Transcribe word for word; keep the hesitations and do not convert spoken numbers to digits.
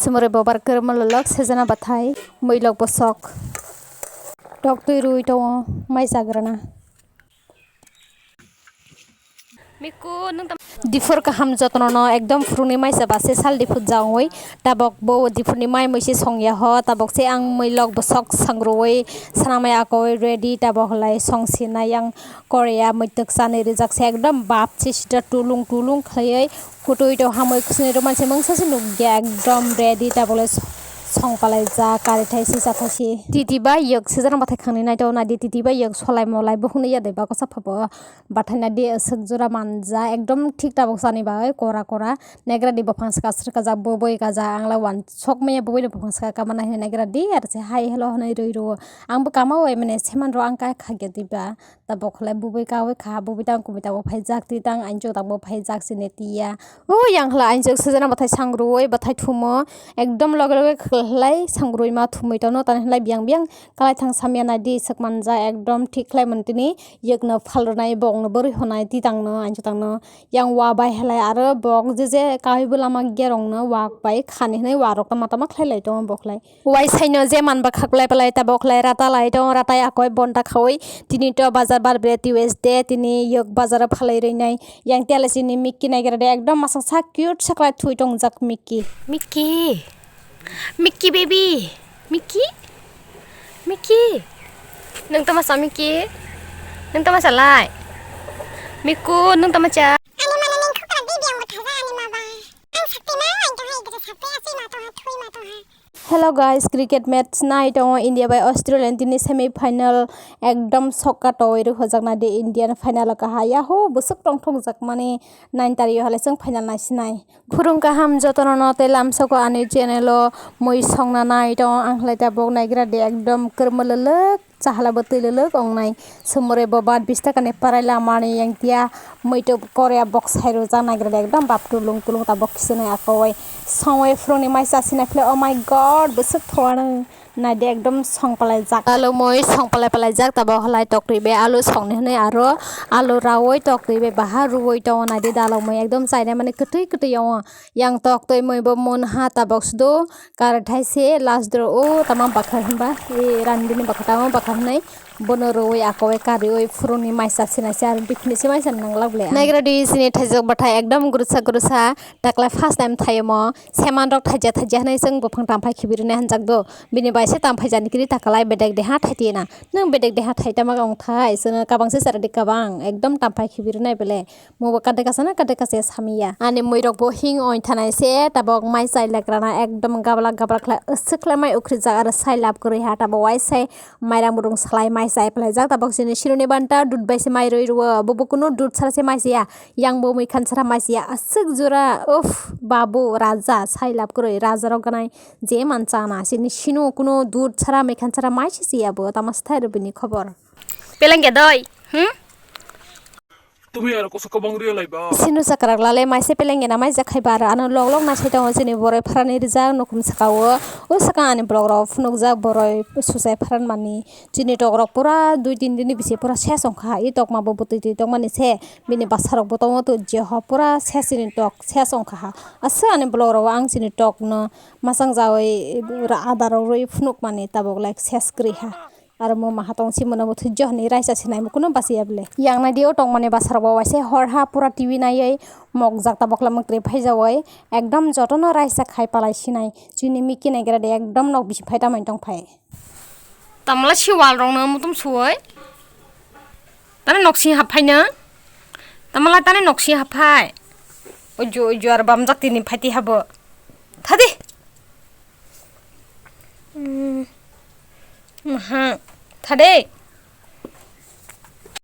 Tumuri bobar kwrwma lolok sejana bathai, muilok bosok. Tok twi rwi tongo mai chagrana. Miku, nwng tam- Diphur kaham jotono no ekdom phuruni mai chaba se sal diphur jangwi tabok bo diphurni mai mui se songya ho, tabok se ang muilok bosok sangrui sanamai akoi ready tabok lai songsinai ang. Korea muitwk chanwi rijak se ekdom bap se sida tulung tulung khlaiwi kutui to hamwi khwsni rwmani se mungsa se nukya ekdom ready tabole song palaijak karithai se chathai se titi bai yek sejana bathai khangni naito naidi titi bai yek solai molai bukhukni yadai bakosa phabo bathai naidi aswk jora manja ekdom thik tabok chani bagwi kora kora negra di buphang saka srwkajak bubui kajak angla wansok manya bubui ni buphang saka kama nai hinwi negra di aro se hai hello hinwi rwi rwo ang bo kama bai mane seman rw ang kai khagya diba. Tabok khlai bubui kaui kha, bubui tang kubui tabok phaijak, twi tang anchuk tabok phaijak, sini tiya. O yang khlai anchuk sejana bathai sangrui, bathai thumo. Ekdom loge loge khlai sangrui ma thumui tono, tani khlai biyang biyang kalai thang samya naidi, swk manja ekdom thik khlai mantini, yekno phalrwnai, bokno bwrwi honai, twi tangno, anchuk tangno. Yang wa bai khlai aro bok je je kaui bo lama gerongno wak bai khani hwnwi warok tama tama khlai lai tongo bo khlai. Uaisai no je manba khaklai palai tabok khlai rata lai tongo, ratai akoi bonta khaui tini to bazar bar bre Tuesday tini yok bazar o phalai rwinai yang tele sini Mickey naigra de ekdom masang sa cute saklai thui tongjak Mickey. Mickey, Mickey baby, Mickey, Mickey, nwng tama sa Mickey, nwng tama sa lai, Miku nwng tama cha. Ani mana nwng khukra bibi ang bwthaja ani ma ba. Ang sakti ma ang tong hai gede sakti asi ma tong ha thui ma tong ha. Hello guys, cricket match nai tongo India bai Australia ni tini semi final ekdom sokka towoi rwkhojaknai de India ni final o kaha yaho bwswk tongthokjak mani nine tario halai chwng final naisinai. Khurung kaham jotono no tei lamsoko ani channel o mui songna nai tongo ang khlai tabok naigra de ekdom kwrwma lwlwk. Chahala bo twi lwlwk wngnai. Sumuri bo bat bis taka ni parai lamani yang tia muitu Korea bok sai rwjak naigra de ekdom bap tulung tulung tabok kisinai akowai. Songwi phuruni mai chasinai phle, oh my god, bwswk thoano. Naidi ekdom song palai jak. Alu mui song palai palai jak tabok halai tok twi be alu songni hwnwi aro alu raui tok twi be baha ruui tongo naidi dalok mui ekdom chainai mani kwtwi kwtwi wngo. Yang tok twi mui bo mun ha tabok sudo. Karthai se last draw o tama bakha hinba, e randini bakha tama bakha hinai bono rwi akoe karioi phuruni maisa sinai se aro biphini se maisa nanglak le. Naigra di sini thaijak bathai ekdom gurusa gurusa taklai first time thaimo seman rok thaija thaija hinai chwng buphang tamphai khibiruni hanjak do bini bai se tamphai jani kiri takalai bedek deha thaitena nwng bedek deha thaitama wngthai chwngno kabang se chara di kabang ekdom tamphai khibirunai bele. Mubo kade kasana kade kase samiya. Ani muirok bo hing oin thanai se tabok mai chai lekrana ekdom gabla gabla khlai aswk khlai mai ukhrijak aro sai lab kwrwi ha tabok waisai mairang burung salai mai chai phlaijak tabok chini sinuni banta dud bai se mai rwi rwo bobo kunu dud sara se mai siya yang bo mui khan sara mai siya aswk jora uff babu raja sai lab kwrwi raja rok ganai je man chana chini sinu kunu dud sara mai khan sara mai se siya bo tama sthai rw bini khobor. Pelengya doi, hmm? Tumi aro koso kobong rio lai ba. Sinu chakrak lale maise pelengena mai jakhai bar ano lok lok na sai tongo chini boroi pharani rijak nukhum saka o. O saka ani borok rok phunukjak boroi susai pharan mani. Chini tok rok pura dui tin din ni bisi pura ses ongkha. I tok ma bo bwtwi twi tongmani se bini bwsa rok bo tongo to je ho pura ses chini tok ses ongkha ha. Aswk ani borok rok ang chini tok no masang jawi ada rok rwi phunuk mani tabok like ses kwrwi ha. Aro mo maha tong si mano bo thujjo hinui raisa sinai bo kunu basiya bole. Yang nai di o tongmani bwsarok bo waisa hor ha pura T V naiwi mokjak tabok lama kwrwi phaijawi ekdom jotono raisa khai palai sinai. Chini miki nai gra de ekdom nok bisi phai tamani tong phai. Tamla si wal rok no mutum suwoi. Tani nok si hap phai no. Tamla tani nok si hap phai. Uju uju ar bamjak tini phai ti habo. Thadi. Hmm. Maha. Thade.